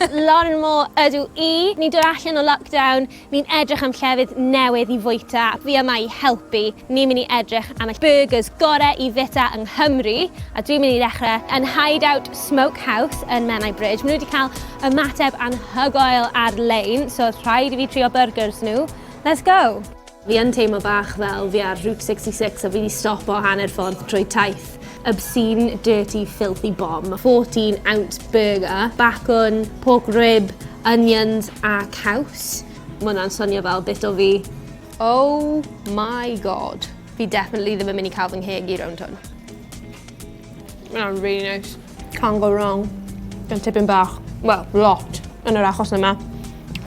Lauren Moore ydw i. Ni'n dod allan o lockdown, ni'n edrych am llefydd newydd i fwyta. Fi yma i helpu. Ni'n mynd i edrych am y burgers gorau i fwyta yng Nghymru. A dwi'n mynd i ddechrau yn Hideout Smokehouse yn Menai Bridge. Maen nhw wedi cael ymateb anhygoel ar-lein, so oedd rhaid i fi trio burgers nhw. Let's go! Fi yn teimlo bach fel fi ar Route 66 a fi 'di stopo hanner ffordd trwy taith. Obscene, dirty, filthy bomb. 14 ounce burger, bacwn, pork rib, onions a caws. Ma' hwnna'n swnio fel bit o fi. Oh my god. Fi definitely ddim yn mynd i cael fy ngheg i rownd hwn. Ma' hwnna'n really nice. Can't go wrong. Gan tipyn bach, wel, lot, yn yr achos yma,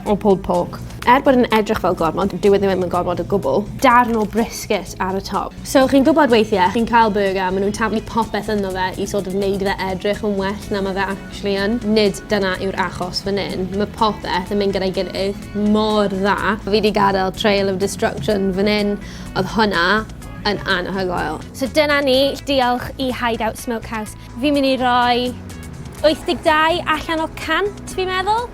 o pulled pork. Er bod yn edrych fel gormod, dyw e ddim yn gormod o gwbl. Darn o brisket ar y top. So chi'n gwybod weithiau, chi'n cael burger a maen nhw'n taflu popeth ynddo fe i sort of neud fe edrych yn well na mae fe actually yn. Nid dyna yw'r achos fan hyn. Mae popeth yn mynd gyda'i gilydd mor dda. Fi wedi gadael trail of destruction fan hyn. Oedd hwnna yn anhygoel. So dyna ni, diolch i Hideout Smokehouse. Fi'n mynd i roi 82 allan o 100, fi'n meddwl.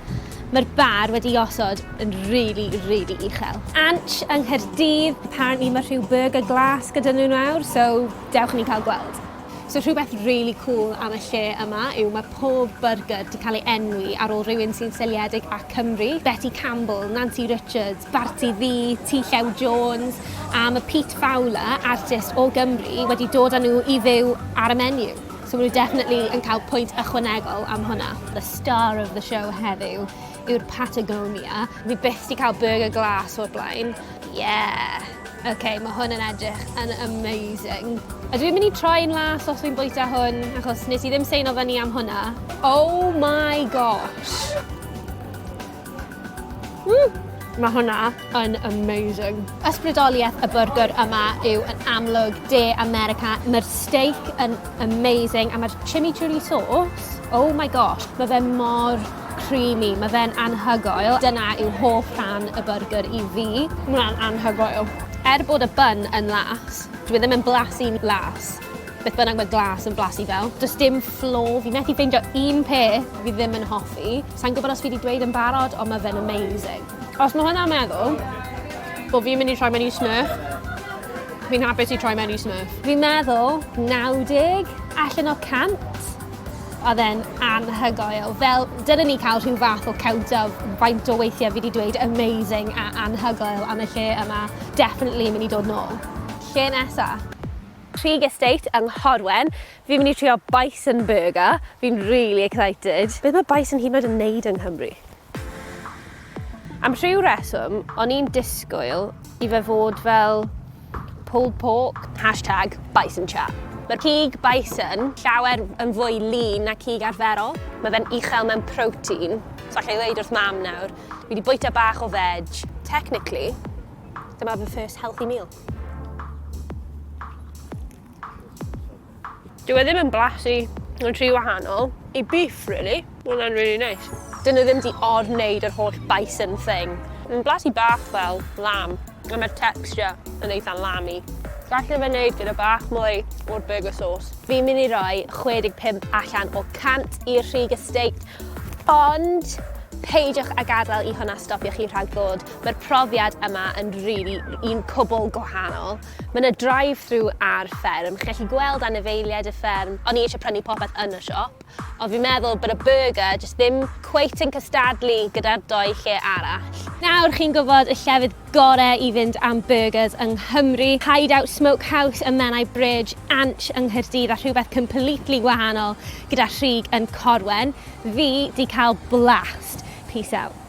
Mae'r bar wedi osod yn really, really uchel. Anch yng Nghaerdydd, apparently mae rhyw burger glas gyda nhw nawr, so dewch i ni cael gweld. So rhywbeth really cool am y lle yma yw mae pob burger 'di cael ei enwi ar ôl rhywun sy'n seiliedig â Cymru. Betty Campbell, Nancy Richards, Barti Ddu, T Llew Jones, a mae Pete Fowler, artist o Gymru, wedi dod â nhw i fyw ar y menu. So maen nhw definitely yn cael pwynt ychwanegol am hwnna. The star of the show heddiw yw'r Patagonia. Fi byth 'di cael burger glas o'r blaen. Yeah! Ok, mae hwn yn edrych yn amazing. A dwi'n mynd i troi'n las os fi'n bwyta hwn, achos nes i ddim seino fyny am hwnna. Oh my gosh! Mm. Mae hwnna yn amazing. Ysbrydoliaeth y byrgyr yma yw yn amlwg De America. Mae'r steak yn amazing a mae'r chimichurri sauce, oh my gosh, mae fe mor creamy, mae fe'n anhygoel. Dyna yw hoff rhan y byrgyr i fi. Mae hwnna'n anhygoel. Er bod y bun yn las, dwi e ddim yn blasu'n las. Beth bynnag mae glas yn blasu fel. Does dim flaw, fi methu ffeindio un peth fi ddim yn hoffi. Sa i'n gwybod os fi 'di dweud yn barod, ond mae fe'n amazing. Os mae hwnna'n meddwl bod fi'n mynd i troi mewn i Smurf, fi'n hapus i troi mewn i Smurf. Fi'n meddwl 90 allan o 100. Oedd e'n anhygoel. Fel, dylen ni cael rhyw fath o count of faint o weithiau fi wedi dweud amazing a anhygoel am y lle yma. Definitely yn mynd i dod nôl. Lle nesa? Rhug Estate yng Nghorwen. Fi'n mynd i trio bison burger. Fi'n really excited. Beth mae bison hyd yn oed yn neud yng Nghymru? Am rhyw reswm, o'n i'n disgwyl i fe fod fel pulled pork. Hashtag bison chat. Mae'r cig bison llawer yn fwy lean na cig arferol. Mae fe'n uchel mewn protein. So allai ddweud wrth mam nawr, fi wedi bwyta bach o veg. Technically, dyma fy first healthy meal. Dyw e ddim yn blasu yn rhy wahanol i beef really. Ma' wnna'n really nice. Dyn nhw ddim 'di or-wneud yr holl bison thing. Mae'n blasu bach fel lamb a mae'r texture yn eitha lammy. Galle fe wneud gyda bach mwy o'r burger sauce. Fi'n mynd i roi 65 allan o 100 i'r Rhug Estate, ond peidiwch â gadael i hwnna stopio chi rhag ddod. Mae'r profiad yma yn rili un cwbl gwahanol. Mae 'na drive-through ar fferm, chi'n gallu gweld anifeiliaid y fferm. O'n i eisiau prynu popeth yn y siop, ond fi'n meddwl bod y burger jyst ddim cweit yn cystadlu gyda'r dou lle arall. Nawr chi'n gwybod y llefydd gorau i fynd am burgers yng Nghymru. Hideout Smokehouse ym Menai Bridge, Anch yng Nghaerdydd a rhywbeth completely wahanol gyda Rhug yn Corwen. Fi 'di cael blast. Peace out.